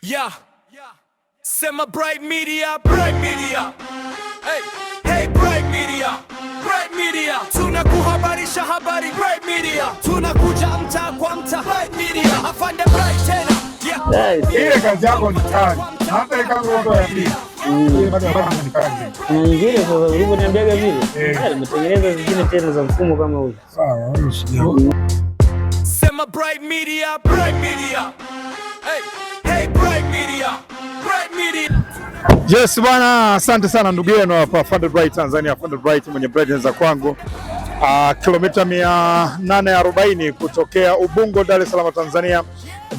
Yeah. Sema Bright Media, Bright Media. Hey, hey, Bright Media. Bright Media. Tunakuhabarisha habari, Bright Media. Tunakuja mtaa kwa mtaa, Bright Media. Afande Bright tena. Yeah. Ile kazi yako ni kali, hata kama ya pili ile bado ni kazi. Kuna nyingine sasa ulivyoniambiaga vile, nimetengeneza zingine tena za mfumo kama huyu. Sawa, wewe usijali. Sema Bright Media, Bright Media. Hey, hey, Bright Media. Bright Media. Yes bwana, asante sana ndugu yenu hapa Afande Bright Tanzania, Afande Bright mwenye bright za kwangu. Kilomita 840 kutokea Ubungo, Dar es Salaam, Tanzania.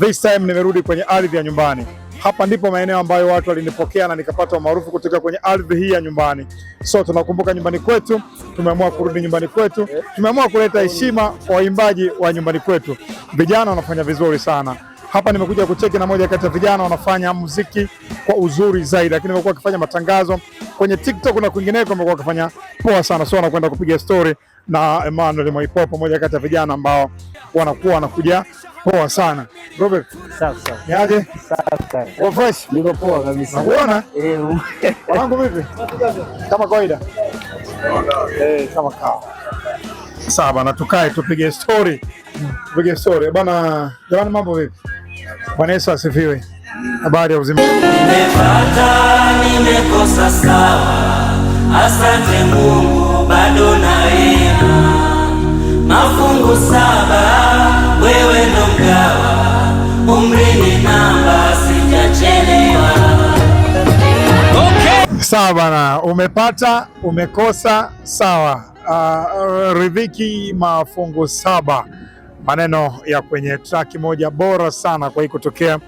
This time nimerudi kwenye ardhi ya nyumbani. Hapa ndipo maeneo ambayo watu walinipokea na nikapata umaarufu kutoka kwenye ardhi hii ya nyumbani. So tunakumbuka nyumbani kwetu, tumeamua kurudi nyumbani kwetu, tumeamua kuleta heshima kwa waimbaji wa nyumbani kwetu. Vijana wanafanya vizuri sana. Hapa nimekuja kucheki na moja kati ya vijana wanafanya muziki kwa uzuri zaidi, lakini wamekuwa wakifanya matangazo kwenye TikTok na kwingineko, wamekuwa wakifanya poa sana. So wanakwenda kupiga story na Emmanuel Mwaipopo, moja kati ya vijana ambao wanakuwa wanakuja poa sana. Robert, Safi safi. niaje? Safi sana. Uko fresh? Niko poa kabisa. Nakuona? Eh, Wanangu vipi? Kama kawaida. Eh, kama kawa. Sawa bana, tukae tupige story. Tupige story. Bana, jamani mambo vipi? Bwana Yesu asifiwe. Habari ya uzima. Nimepata, nimekosa sawa, asante Mungu bado naema. Mafungu saba, wewe ndo mgawa, umri ni namba, sijachelewa. Sawa bana, umepata umekosa, sawa. Riziki mafungu saba, maneno ya kwenye track moja bora sana kwa hii kutokea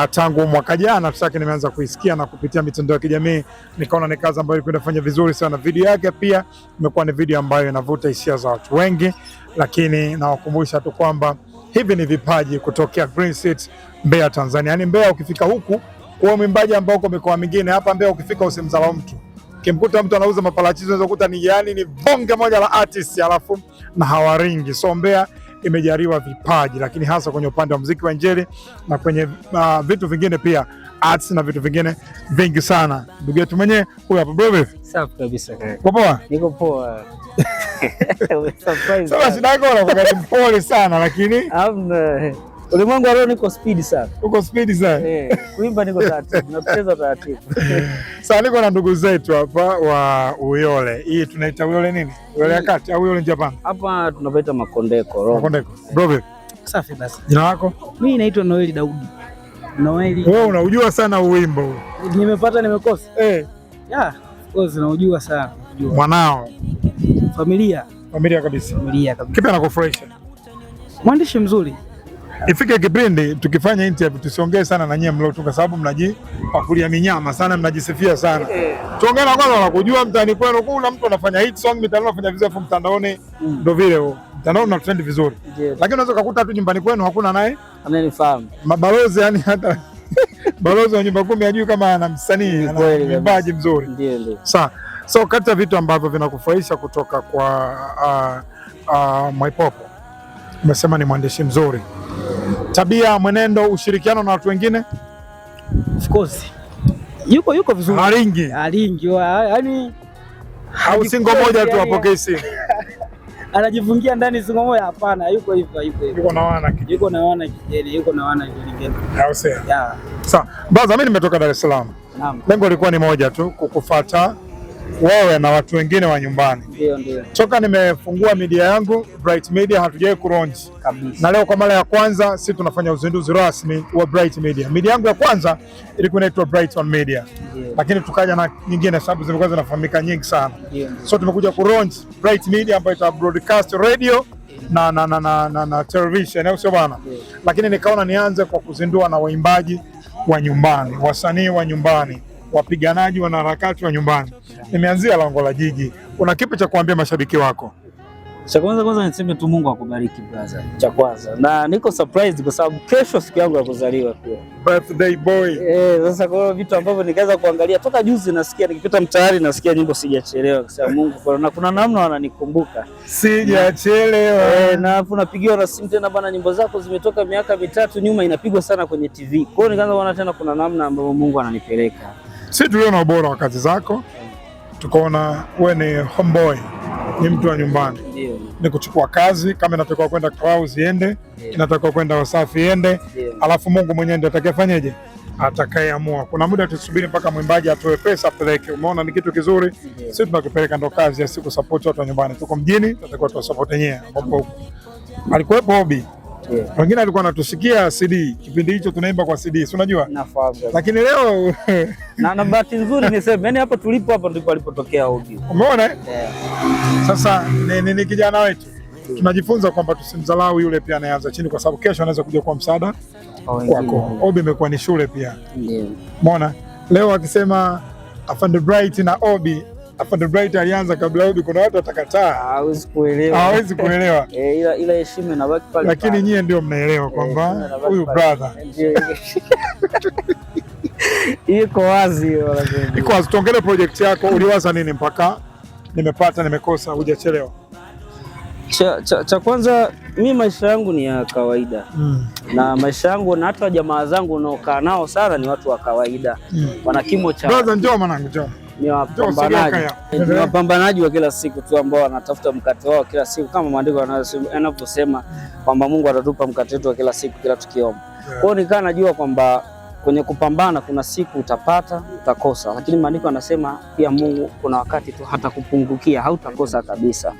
tangu mwaka jana track nimeanza kuisikia na kupitia mitandao ya kijamii nikaona ni kazi ambayo ilikuwa inafanya vizuri sana. Video yake pia imekuwa ni video ambayo inavuta hisia za watu wengi, lakini nawakumbusha tu kwamba hivi ni vipaji kutokea Green City, Mbeya, Tanzania. Yaani Mbeya ukifika huku kwa mwimbaji ambao uko mikoa mingine, hapa Mbeya ukifika usimdharau mtu. Ukimkuta mtu anauza maparachichi unaweza kukuta ni yani ni bonge moja la artist, alafu na hawaringi. So Mbeya imejaliwa vipaji, lakini hasa kwenye upande wa muziki wa Injili na kwenye vitu vingine pia arts na vitu vingine vingi sana. Ndugu yetu mwenyewe huyu hapa bro, vipi? Safi kabisa kaka. Uko poa? Niko poa. Surprise. Sasa shida yako unakuwa ni mpole sana lakini Hamna. Ulimwengu wa leo niko speed sana. Uko speed sana. Eh, kuimba niko taratibu, na kucheza taratibu. Sasa niko na ndugu zetu hapa wa Uyole. Hii tunaita Uyole nini? Uyole ya kati au Uyole Japan? Hapa tunapaita Makondeko. Roma. Makondeko. Bro, vipi? Safi basi. Jina lako? Mimi naitwa Noeli Daudi. Noeli. Wewe unaujua sana uwimbo huu. Nimepata nimekosa? Eh. Yeah, of course naujua sana. Najua. Mwanao. Familia. Familia kabisa. Familia kabisa. Kipi anakufurahisha? Mwandishi mzuri. Ifike kipindi tukifanya interview tusiongee sana na nyie mliotunga, sababu mnajipakulia minyama sana, mnajisifia sana. Tuongee na kwanza wanakujua mtaani kwenu, kuna mtu anafanya hit song mitaani anafanya vizuri, afu mtandaoni ndio vile huo. Mtandaoni una trend vizuri. Lakini unaweza kukuta tu nyumbani kwenu hakuna naye Ananifahamu. Mabalozi, yani hata balozi wa nyumba kumi hajui kama ana msanii, ana mwimbaji mzuri. Ndio, ndio. Sawa. So kati ya vitu ambavyo vinakufurahisha kutoka kwa Mwaipopo, umesema ni mwandishi mzuri, tabia, mwenendo, ushirikiano na watu wengine? Of course. Yuko vizuri. Haringi. Haringi, yaani au singo moja tu apokee simu. Anajifungia ndani singo moja? Hapana, yuko hivyo, yuko hivyo. Yuko na wana kijeni. Yuko na wana kijeni, yuko na wana kijeni. Au sio? Yeah. Sawa. Baza, mimi nimetoka Dar es Salaam. Naam. Lengo lilikuwa ni moja tu, kukufuata wewe na watu wengine wa nyumbani. Ndio, ndio. Toka nimefungua media yangu Bright Media hatujawahi kulaunch kabisa. Na leo kwa mara ya kwanza sisi tunafanya uzinduzi rasmi wa Bright Media. Media yangu ya kwanza ilikuwa inaitwa Bright On Media. Ndio. Lakini tukaja na nyingine sababu zimekuwa zinafahamika nyingi sana. Ndio, ndio. So tumekuja kulaunch Bright Media ambayo ita broadcast radio na television, au sio bwana? Lakini nikaona nianze kwa kuzindua na waimbaji wa nyumbani, wasanii wa nyumbani, wapiganaji, wanaharakati wa nyumbani. Nimeanzia lango la jiji. Una kipi cha kuambia mashabiki wako? Cha kwanza kwanza niseme tu Mungu akubariki brother. Cha kwanza. Na niko surprised kwa sababu kesho siku yangu ya kuzaliwa pia. Birthday boy. Sasa kwa hiyo vitu ambavyo nikaanza kuangalia toka juzi, nasikia nikipita mtaani nasikia nyimbo sijachelewa, kwa sababu Mungu kwa na kuna namna wananikumbuka. Sijachelewa. Na alafu napigiwa na simu tena, bana, nyimbo zako zimetoka miaka 3 nyuma, inapigwa sana kwenye TV. Kwa hiyo nikaanza kuona tena kuna namna ambayo Mungu ananipeleka. Sisi tuliona ubora wa kazi zako, tukaona we ni homeboy, ni mtu wa nyumbani. Ndio. Ni kuchukua kazi kama inatakiwa kwenda Clouds iende, Ndio. inatakiwa kwenda Wasafi iende, Ndio. alafu Mungu mwenyewe ndiye atakayefanyeje, atakayeamua. Kuna muda tusubiri mpaka mwimbaji atoe pesa apeleke. Umeona ni kitu kizuri, sisi tunakipeleka, ndo kazi ya siku support watu wa nyumbani. Tuko mjini, tutakuwa tuwasupport wenyewe, ambapo huko alikuwepo Obi, Ndio. wengine alikuwa anatusikia CD kipindi hicho tunaimba kwa CD, si unajua, Nafahamu. lakini leo Na bahati nzuri niseme, yani hapa tulipo hapa ndipo alipotokea Obi. umeona eh? Yeah. Sasa ni kijana wetu tunajifunza kwamba tusimdharau yule pia anayeanza chini, kwa sababu kesho anaweza kuja kuwa msaada Kwa wengine. kwako. Obi imekuwa ni shule pia. Ndio. Umeona leo akisema Afande Bright na Obi, Afande Bright alianza kabla Obi, kuna watu watakataa, Hawezi kuelewa. hawawezi kuelewa, Ila heshima inabaki pale. lakini pale. nyie ndio mnaelewa Heshima kwamba inabaki huyu pale. brother Ndio. Iko wazi hiyo wanasema. iko wazi. Tuongelee project yako, uliwaza nini mpaka nimepata nimekosa, hujachelewa? Cha kwanza mi maisha yangu ni ya kawaida na maisha yangu na hata jamaa zangu unaokaa nao sana ni watu wa kawaida wana kimo cha Brother, njoo mwanangu, njoo. ni wapambanaji Njoo, ni wapambanaji wa kila siku tu ambao wanatafuta mkate wao kila siku, kama maandiko yanavyosema kwamba Mungu atatupa mkate wetu wa kila siku kila tukiomba. Kwa hiyo nikaa najua kwamba kwenye kupambana kuna siku utapata, utakosa, lakini maandiko yanasema pia Mungu kuna wakati tu hatakupungukia, hautakosa kabisa.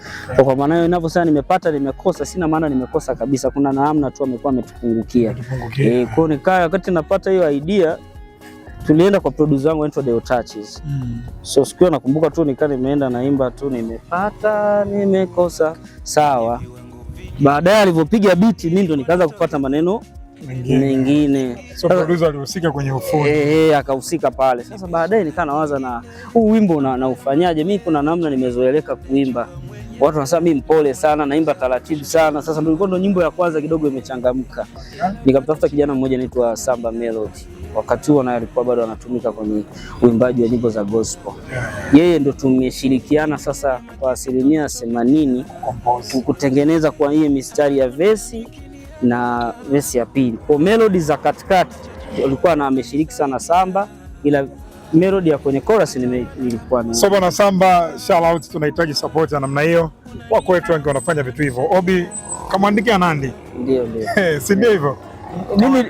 Kwa maana hiyo ninavyosema nimepata, nimekosa, sina maana nimekosa kabisa, kuna namna tu amekuwa ametupungukia. Tupungukie. Kwa hiyo nikaa wakati napata hiyo idea tulienda kwa producer wangu anaitwa Deo Touches. So siku hiyo nakumbuka tu nikaa nimeenda naimba tu nimepata nimekosa sawa. Baadaye alivyopiga biti mimi ndo nikaanza kupata maneno Mengine. mengine. So producer alihusika kwenye ufundi. Akahusika pale. Sasa baadaye nikaa nawaza na huu wimbo na ufanyaje? Mimi kuna namna nimezoeleka kuimba. Watu wanasema mimi mpole sana, naimba taratibu sana. Sasa ndio ilikuwa ndo nyimbo ya kwanza kidogo imechangamka. Nikamtafuta kijana mmoja anaitwa Samba Melody. Wakati huo naye alikuwa bado anatumika kwenye uimbaji wa nyimbo za gospel. Yeye ndo tumeshirikiana sasa kwa 80% Compose. kutengeneza kwa hiyo mistari ya vesi na vesi ya pili. Kwa melody za katikati alikuwa na ameshiriki sana Samba, ila melody ya kwenye chorus nilikuwa na So bwana Samba, shout out, tunahitaji support ya namna hiyo. Wako wetu wengi wanafanya vitu hivyo. Obi kamwandikia Nandi, ndio ndio. si ndio hivyo?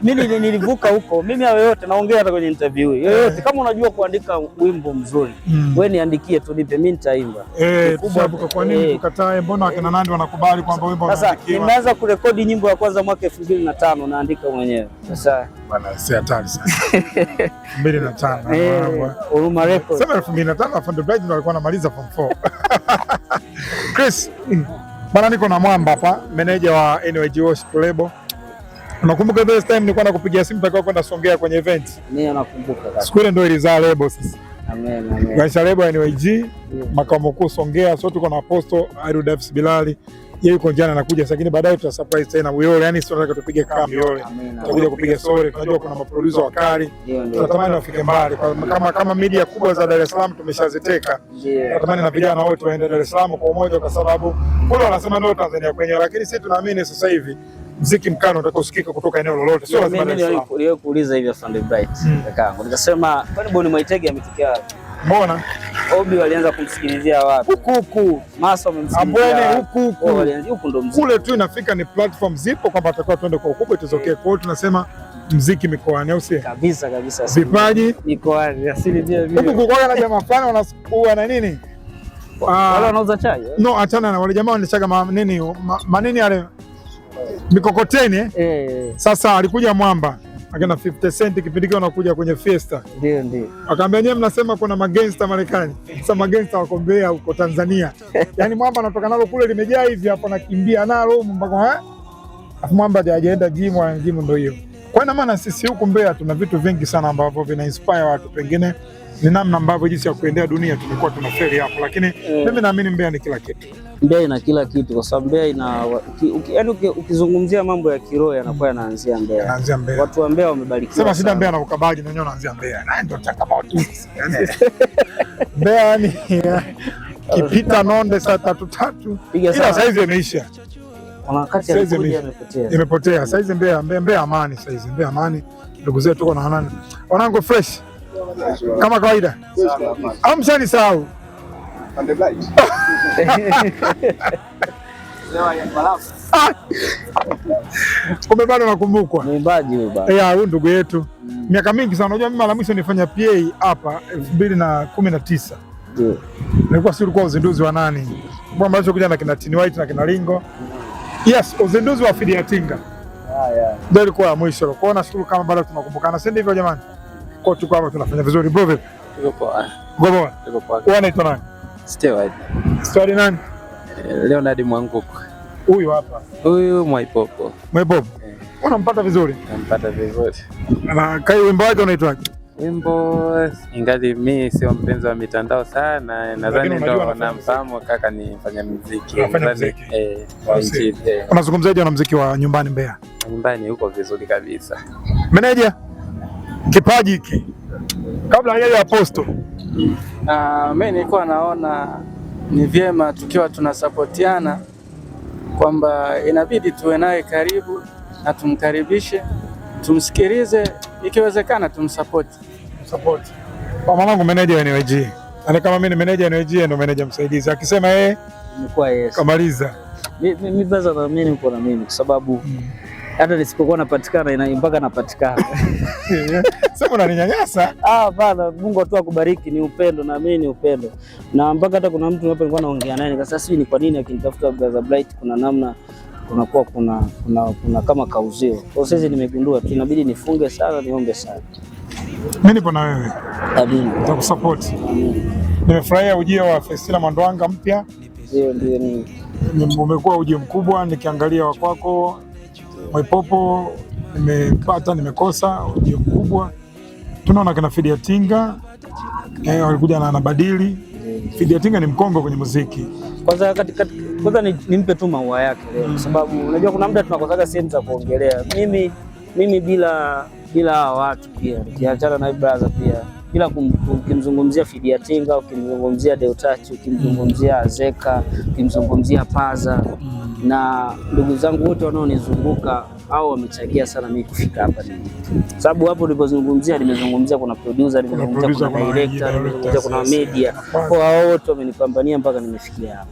Mimi nilivuka huko. Mimi hayo yote naongea hata kwenye interview. Yoyote kama unajua kuandika wimbo mzuri, wewe niandikie tu nipe, mimi nitaimba. Kikubwa- Tushavuka, kwa nini tukatae? Mbona akina Nandi wanakubali kwamba wimbo Sasa umeandikiwa? nimeanza kurekodi nyimbo ya kwanza mwaka 2005 naandika mwenyewe. Sasa Bwana, si hatari sana. 2005. Huruma Records. Sema 2005 Afande Bright ndo alikuwa anamaliza form 4. Chris, bwana niko na Mwamba hapa, meneja wa NYG Worship Label. Unakumbuka the time nilikuwa nakupigia simu takiwa kwenda Songea kwenye event? Mimi nakumbuka kabisa. Siku ile ndio ilizaa lebo sasa. Amen, amen. Kaisha lebo ya NYG makao makuu Songea, so tuko na Apostle Irud Davis Bilali. Yeye yuko njiani anakuja, lakini baadaye tuta surprise tena Uyole. Yani sio tunataka tupige kambi Uyole. Amen. Tutakuja kupiga story, tunajua kuna maproducer wakali. Ndio, ndio. Tunatamani wafike mbali. Kama media kubwa za Dar es Salaam tumeshaziteka. Ndio. Natamani na vijana wote waende Dar es Salaam kwa umoja, kwa sababu kule wanasema ndio Tanzania kwenyewe, lakini sisi tunaamini sasa hivi mziki mkano utakaosikika kutoka eneo lolote, sio lazima Dar Mimi es Salaam. niliwahi kuuliza hivi Afande Bright kakaangu. Nikasema kwani Boni Mwaitege ametokea wapi? Mbona Obi walianza kumsikilizia wapi? huku huku Masa wamemsikilizia Ambwene wapi? huku huku Wao walianzia huku ndo mziki. kule tu inafika, ni platform zipo kwamba atakuwa tuende kwa ukubwa, it is okay. Kwa hiyo tunasema mziki mikoani, au sio? Kabisa kabisa. Vipaji Mikoani 100%. huku kulikuwa na jamaa fulani wanasukua na nini, Wale wanauza chai? no, achana na wale jamaa wanachaga nini manini yale mikokoteni eh? Eh, Sasa alikuja Mwamba akina 50 Cent kipindi kile wanakuja kwenye Fiesta, ndio ndio. akaambia nyewe mnasema kuna magangsta Marekani, sasa magangsta wako Mbeya huko Tanzania. Yaani Mwamba anatoka nalo kule limejaa hivi hapo, anakimbia nalo humu mpaka eh? Afu Mwamba hajaenda gym, wala gym ndio hiyo. Kwa ina maana sisi huku Mbeya tuna vitu vingi sana ambavyo vina inspire watu, pengine Ni namna ambavyo jinsi ya kuendea dunia tumekuwa tunafeli hapo, lakini mimi naamini Mbeya ni kila kitu. Mbeya ina kila kitu kwa sababu Mbeya ina yaani ukizungumzia mambo ya kiroho yanakuwa yanaanzia Mbeya. Yanaanzia Mbeya. Watu wa Mbeya wamebarikiwa. Sema shida sana. Mbeya na ukabaji na wenyewe unaanzia Mbeya. Na ndio changamoto. Mbeya ni kipita Nonde saa tatu tatu. Piga Ila sana. saizi imeisha. Kuna wakati Saizi alikuja amepotea. Imepotea. Saizi Mbeya, Mbeya, Mbeya amani saizi. Mbeya amani. Ndugu zetu tuko na wanani. Wanangu fresh. Kama kawaida. Amshani sahau. Kumbe bado nakumbukwa. Mwimbaji huyu bana. Ya, huyu ndugu yetu miaka mingi sana. Unajua mimi mara mwisho nilifanya PA hapa 2019. Ndio. Nilikuwa si ulikuwa uzinduzi wa nani? Kwa ambacho kuja na kina Tini White na kina Lingo. Yes, uzinduzi wa Fidia Tinga. Haya. Ndio ilikuwa ya mwisho. Kwa hiyo nashukuru kama bado tunakumbukana. Si ndivyo jamani? Kwa tuko hapa tunafanya vizuri. Bro vipi? Tuko poa. Ngobo. Tuko poa. Wewe unaitwa nani? Stewart. Stewart nani? Leonard Mwanguku. Huyu hapa. Huyu Mwaipopo. Mwaipopo. Unampata vizuri? Nampata vizuri. Na kai wimbo wake unaitwaje? Wimbo ingali mi sio mpenzi wa mitandao sana, nadhani unajua ndo anafanya namfahamu kaka ni mfanya muziki. Anafanya Nadhani, muziki. wa injili. Unazungumzaje na muziki wa nyumbani Mbeya? Nyumbani huko vizuri kabisa. Meneja, kipaji hiki kabla hajaja Apostle. Mimi nilikuwa naona ni vyema tukiwa tunasapotiana kwamba inabidi tuwe naye karibu na tumkaribishe, tumsikilize, ikiwezekana tumsapoti. Support. Kwa mamangu meneja wa NYG. Yaani kama mimi ni meneja wa NYG, ndio meneja msaidizi. Akisema yeye Imekuwa yes. kamaliza. Mimi brother naamini uko na mimi kwa sababu hata nisipokuwa napatikana mpaka napatikana. Sema unaninyanyasa. Ah, hapana, Mungu tu akubariki, ni upendo, naamini ni upendo. Na mpaka hata kuna mtu hapa nilikuwa naongea naye nikasema sijui ni kwa nini akinitafuta Brother Bright kuna namna kunakuwa kuna kama kauzio. Kwa sasa nimegundua tu inabidi nifunge sana, niombe sana. Mimi nipo na wewe. Amina. Nitakusupport. Nimefurahia ujio wa Festina Mwandwanga mpya. Ndio ndio ni Umekuwa ujio mkubwa, nikiangalia wa kwako Mwaipopo nimepata nimekosa, ujio mkubwa. Tunaona kina Fidia Tinga walikuja na anabadili. Fidia Tinga ni mkongwe kwenye muziki. Kwanza kwanza nimpe tu maua yake leo kwa sababu unajua kuna muda tunakosaga sehemu za kuongelea. Mimi bila hawa watu pia nikiachana na brother pia bila ukimzungumzia Fidia Tinga, ukimzungumzia Deutachi, ukimzungumzia Azeka, ukimzungumzia Paza na ndugu zangu wote wanaonizunguka au wamechangia sana mimi kufika hapa nilipo. Sababu hapo nilipozungumzia nimezungumzia kuna producer, nimezungumzia kuna director, nimezungumzia kuna media. Kwa hao wote wamenipambania mpaka nimefikia hapa.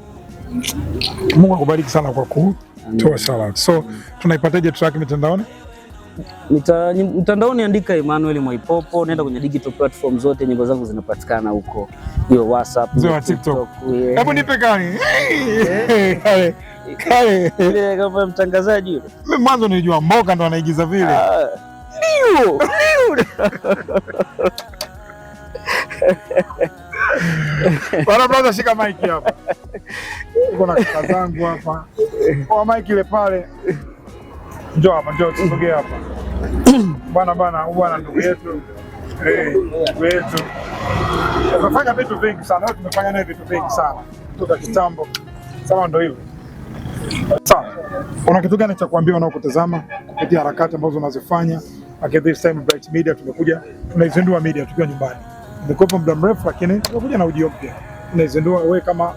Mungu akubariki sana kwa kutoa shout out. So tunaipataje track mitandaoni? Mtandaoni andika Emmanuel Mwaipopo, nenda kwenye digital platform zote, nyimbo zangu zinapatikana huko, hiyo WhatsApp, Mzee TikTok. Hebu nipe kani. Kale. Kale. Ile kama mtangazaji yule. Mimi mwanzo nilijua Mboka ndo anaigiza vile. Ndio. Ndio. Bwana brother, shika mic hapa. Uko na kaka zangu hapa. Kwa mic ile pale. Njoo hapa, njoo tusogee hapa. Bwana bwana, bwana ndugu yetu. Ndugu yetu. Tumefanya vitu vingi sana. Tumefanya naye vitu vingi sana. Kutoka kitambo. Sawa, ndio hivyo. Sawa. Una kitu gani cha kuambia wanaokutazama kupitia harakati ambazo unazifanya? Like this time Bright Media tumekuja tunaizindua media tukiwa nyumbani. Imekuwepo muda mrefu lakini tumekuja na ujio mpya. Tunaizindua wewe kama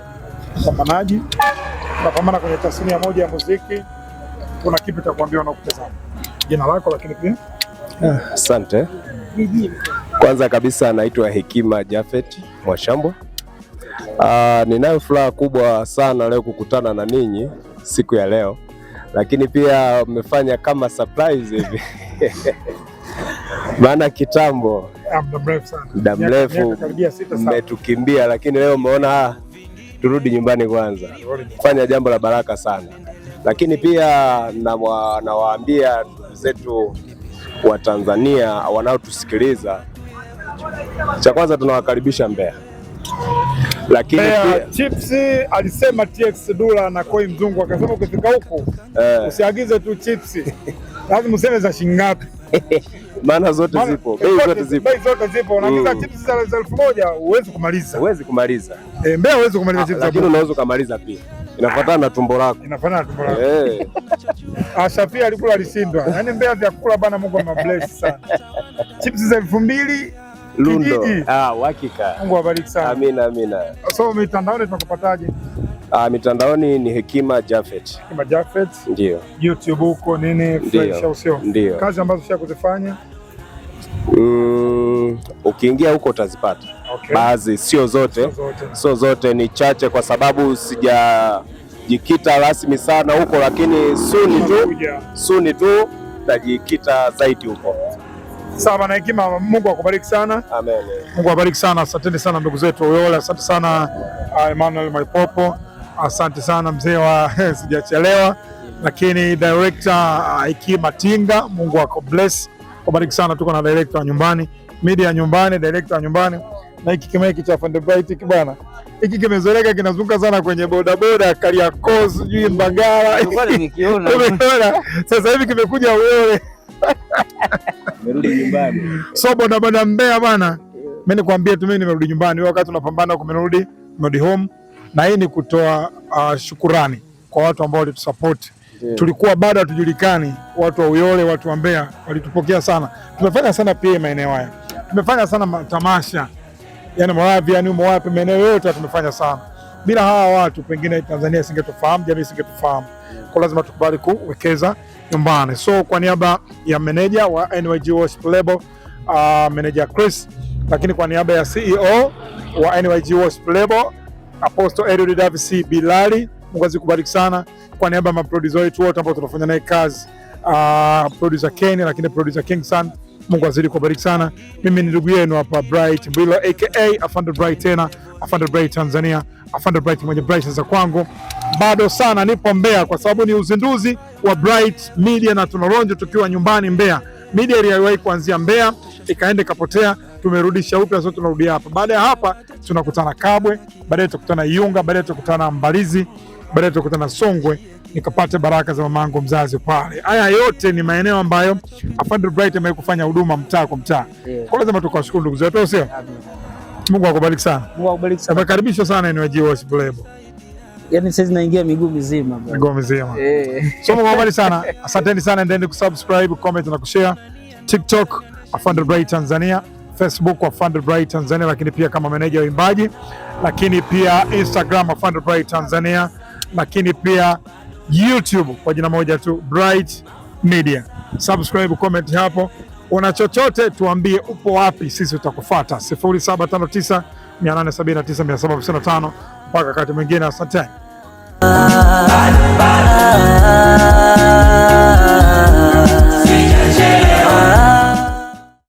mpambanaji, unapambana kwenye tasnia moja ya muziki. Kuna kipi cha kuambia wanaokutazama? Jina lako lakini pia. Asante. Kwanza kabisa naitwa Hekima Jafet Mwashambwa. Ninayo furaha kubwa sana leo kukutana na ninyi siku ya leo, lakini pia mmefanya kama surprise hivi maana kitambo muda mrefu sana, muda mrefu mmetukimbia, lakini leo umeona turudi nyumbani kwanza, fanya jambo la baraka sana. Lakini pia nawaambia ndugu zetu wa Tanzania wanaotusikiliza, cha kwanza tunawakaribisha Mbeya. Lakini Mbeya chips alisema TX Dula na Koi Mzungu akasema ukifika huku usiagize tu chips, lazima useme za shilingi ngapi. Maana zote zipo, bei zote zipo. Bei zote zipo. Unaagiza chips za 1000 huwezi kumaliza. Huwezi kumaliza. Mbeya huwezi kumaliza chips za Lakini buku. unaweza ukamaliza pia. Inafuatana na tumbo lako. Inafanana na tumbo lako. Shafia alikula alishindwa. Yaani Mbeya vyakula bana, Mungu amebless sana. Chips za 2000 Lundo. Kijiji. Ah, uhakika. Mungu awabariki sana. Amina, amina. So mitandaoni tunakupataje? Ah, mitandaoni ni Hekima Jafet. Kama Jafet, Ndio. YouTube huko nini fresh au sio? Ndio. Kazi ambazo usha kuzifanya? Ukiingia huko utazipata. Okay. Baadhi, sio zote. Sio zote. Sio zote, ni chache kwa sababu sijajikita rasmi sana huko, lakini soon tu tajikita zaidi huko. Sawa bana Hekima, Mungu akubariki sana. Amen. Mungu awabariki sana, asanteni sana ndugu zetu Uyole, asante sana Emmanuel Mwaipopo, asante sana mzee wa sijachelewa, lakini director Hekima Tinga, Mungu akubless, kubariki sana. Tuko na director wa nyumbani, media ya nyumbani, director wa nyumbani, na hiki kimaiki cha Afande Bright hiki bana, hiki kimezoeleka, kinazunguka sana kwenye bodaboda Kariakoo, sijui Mbagala. Nilikuwa nimekiona. Umeona? Sasa hivi kimekuja Uyole. Merudi nyumbani. So bodaboda Mbeya bana, mimi nikwambie tu, mimi nimerudi nyumbani. Wewe wakati unapambana huko, nimerudi home, na hii ni kutoa shukurani kwa watu ambao walitusupport. Tulikuwa bado hatujulikani, watu wa Uyole, watu wa Mbeya walitupokea sana. Tumefanya sana pia maeneo haya, tumefanya sana matamasha, yani Moravia, ni wapi, maeneo yote tumefanya sana. Bila hawa watu pengine Tanzania isingetufahamu, jamii isingetufahamu. Kwa lazima tukubali kuwekeza nyumbani. So kwa niaba ya meneja wa NYG Worship Label, meneja Chris, lakini kwa niaba ya CEO wa NYG Worship Label Apostle Edward Davis Bilali, Mungu azikubariki sana. Kwa niaba ya maproducer wetu wote ambao tunafanya naye kazi, producer Ken, lakini producer Kingson, Mungu azidi kubariki sana. Mimi ni ndugu yenu hapa Bright Mbilo aka Afande Bright, tena Afande Bright Tanzania, Afande Bright mwenye bright za kwangu. Bado sana nipo Mbeya kwa sababu ni uzinduzi wa Bright Media na tunaronjo tukiwa nyumbani Mbeya. Media iliwahi kuanzia Mbeya ikaenda ikapotea, tumerudisha upya, sasa tunarudi hapa. Baada ya hapa tunakutana Kabwe, baadaye tutakutana Iunga, baadaye tutakutana Mbalizi, baadaye tutakutana Songwe, nikapate baraka za mamangu mzazi pale. Haya yote ni maeneo ambayo Afande Bright amewahi kufanya huduma mtaa kwa mtaa. Kwa lazima tukawashukuru ndugu zetu, au sio? Mungu akubariki sana. Mungu akubariki sana. Umekaribishwa sana NYG Worship Label. Yaani sasa naingia miguu mizima bro. Miguu mizima. So Mungu akubariki sana. Asanteni sana, endeni kusubscribe, comment na kushare. TikTok Afande Bright Tanzania, Facebook Afande Bright Tanzania, lakini pia kama meneja wa uimbaji, lakini pia Instagram Afande Bright Tanzania, lakini pia YouTube kwa jina moja tu Bright Media. Subscribe, comment hapo. Una chochote tuambie, upo wapi, sisi tutakufuata. 0759 879 755. Mpaka wakati mwingine, asanteni.